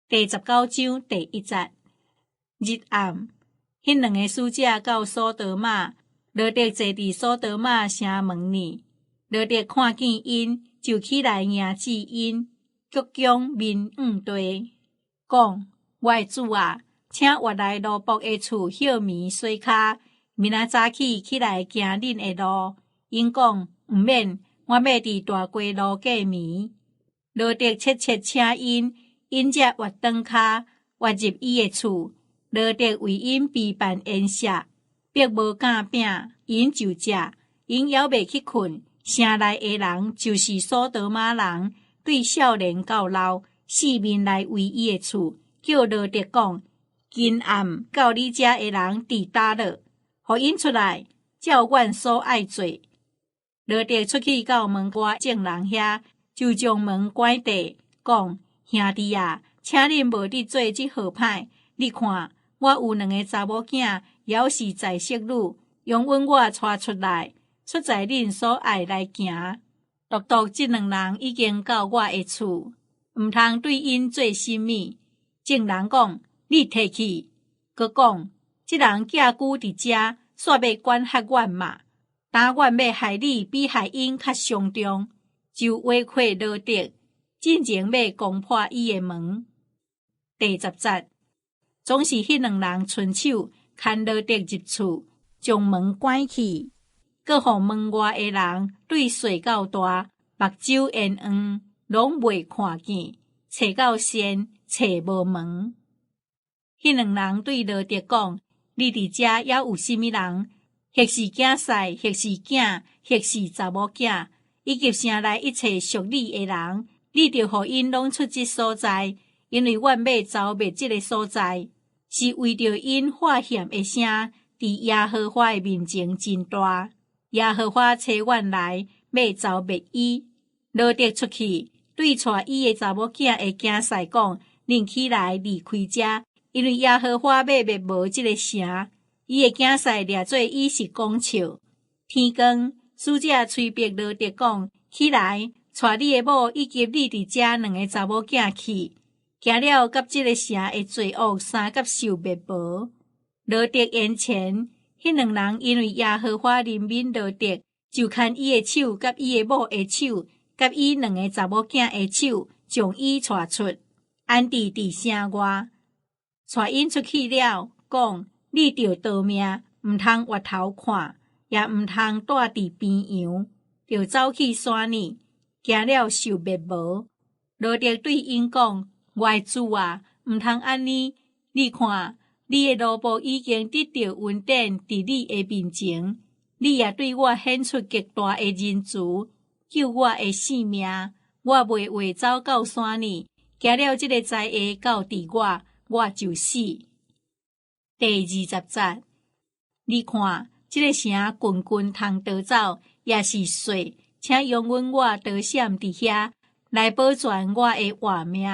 第十九章第一節，日暗，彼兩个使者到所多瑪，羅得坐佇所多瑪城門裡。羅得看見𪜶，就起來迎接𪜶，鞠躬面向地，講：我的主啊，請越來奴僕的厝歇暝洗跤，明仔早起起來行恁的路。𪜶講：毋免，我欲佇大街路過暝。羅得切切請𪜶，𪜶才越轉跤，越入伊的厝。羅得為𪜶備辦筵席，迫無酵餅，𪜶就食。𪜶猶未去睏，城內的人，就是所多瑪人，對少年到老，四面來圍伊的厝，叫羅得講：今暗到你遮的人佇佗落？予𪜶出來，照阮所愛做。羅得出去到門外眾人遐，就將門關閉，講：兄弟啊，請恁無得做這好歹。你看，我有兩个查某囝，猶是在室女，容允我帶出來，出在恁所愛來行。獨獨這兩人已經到我的厝，毋通對𪜶做啥物。眾人講：你退去。閣講：這人寄居佇遮，煞欲管轄阮嘛？今阮欲害你，比害𪜶較傷重。就圍困羅得，進前欲攻破伊的門。第十節，總是彼兩人伸手牽羅得入厝，將門關起，閣予門外的人對細到大，目睭圓黃，攏袂看見，揣到線，揣無門。彼兩人對羅得講：你佇遮猶有啥物人？或是囝婿，或是囝，或是查某囝，以及城內一切屬你的人，你著予𪜶攏出這所在，因為阮欲誅滅這个所在，是為著𪜶發喊的聲，佇耶和華的面前真大。耶和華差阮來，欲誅滅伊。羅得出去，對帶伊的查某囝的囝婿講：恁起來離開遮，因為耶和華欲滅無這个城。伊的囝婿掠做伊是講笑。天光，使者催逼羅得講：起來，帶你的某以及你佇遮兩个查某囝去，行了佮這个城的罪惡相佮受滅無。羅得延前，彼兩人因為耶和華憐憫羅得，就牽伊的手佮伊的某的手，佮伊兩个查某囝的手，將伊帶出，安置佇城外。帶𪜶出去了，講：你著逃命，毋通越頭看，也毋通蹛佇邊洋，著走去山裡，驚了受滅無。羅得對𪜶講：我的主啊，毋通按呢！你看，你的奴僕已經得著恩典佇你的面前，你也對我顯出極大的仁慈，救我的性命。我袂越走到山裡，驚了這个災禍到佇我，我就死。第二十節，你看，這个城郡郡通逃走，也是細，請容允我逃閃佇遐，來保全我的活命。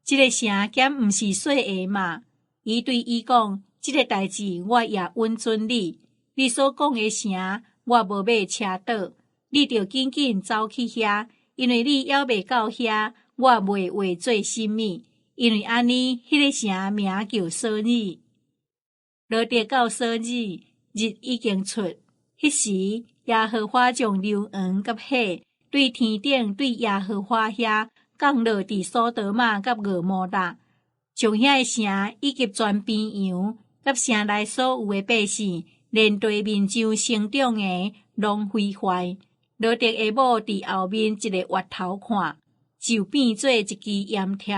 這个城敢毋是細个嘛？伊對伊講：這个代誌我也允准你，你所講的城，我無欲車倒，你著緊緊走去遐，因為你猶未到遐，我袂話做啥物。因為按呢，彼个城名叫瑣珥。羅得到瑣珥，日已經出。彼時，耶和華將硫磺佮火對天頂對耶和華遐降落佇所多瑪佮蛾摩拉，將遐个城以及全邊洋佮城內所有的百姓，連地面上生長的，攏毀壞。羅得的某佇後面一个越頭看，就變做一支煙柱。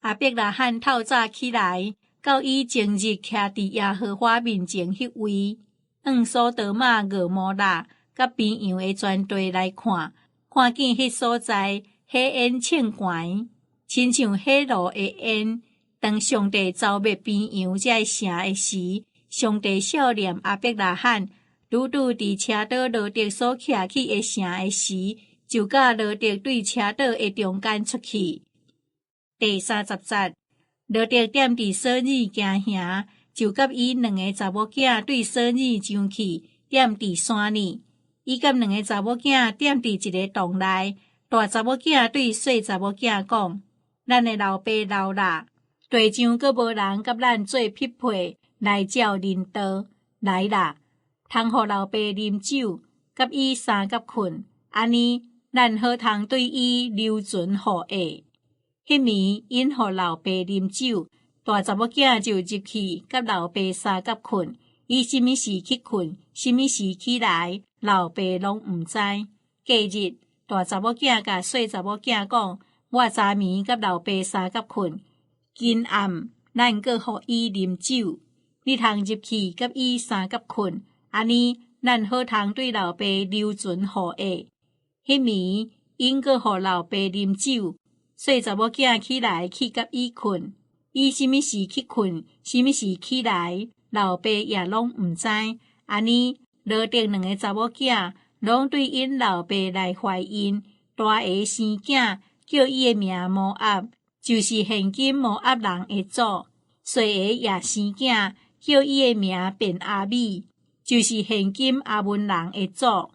亞伯拉罕透早起來，到伊終日徛佇耶和華面前彼位，向所多瑪、蛾摩拉佮邊洋的全地來看，看見彼所在火焰衝懸，親像火爐的煙。當上帝誅滅邊洋這个城的時，上帝赦念亞伯拉罕，拄拄佇車倒羅得所徛起的城的時，就佮羅得對車倒的中間出去。第三十節，羅得踮佇瑣珥行行，就佮伊兩个查某囝對瑣珥上去，踮佇山裡。伊佮兩个查某囝踮佇一个洞內，大查某囝對細查某囝講：咱的老爸老啦，地上閣無人佮咱做匹配來照人道。來啦，通予老爸啉酒，佮伊相佮睏，按呢，咱好通對伊留存後裔。彼暝𪜶予老爸啉酒，大查某囝就入去佮老爸相佮睏。伊啥物時去睏，啥物時起來，老爸攏毋知。隔日，大查某囝共細查某囝講：我昨暝佮老爸相佮睏，今暗咱閣予伊啉酒，你通入去佮伊相佮睏，按呢，咱好通對老爸留存後裔。彼暝𪜶閣予老爸啉酒，細查某囝起來去佮伊睏，伊啥物時去睏，啥物時起來，老爸也攏毋知。按呢，羅得兩个查某囝攏對𪜶老爸來懷孕，大个生囝，叫伊的名摩押，就是現今摩押人的祖；細个也生囝，叫伊的名便阿米，就是現今亞捫人的祖。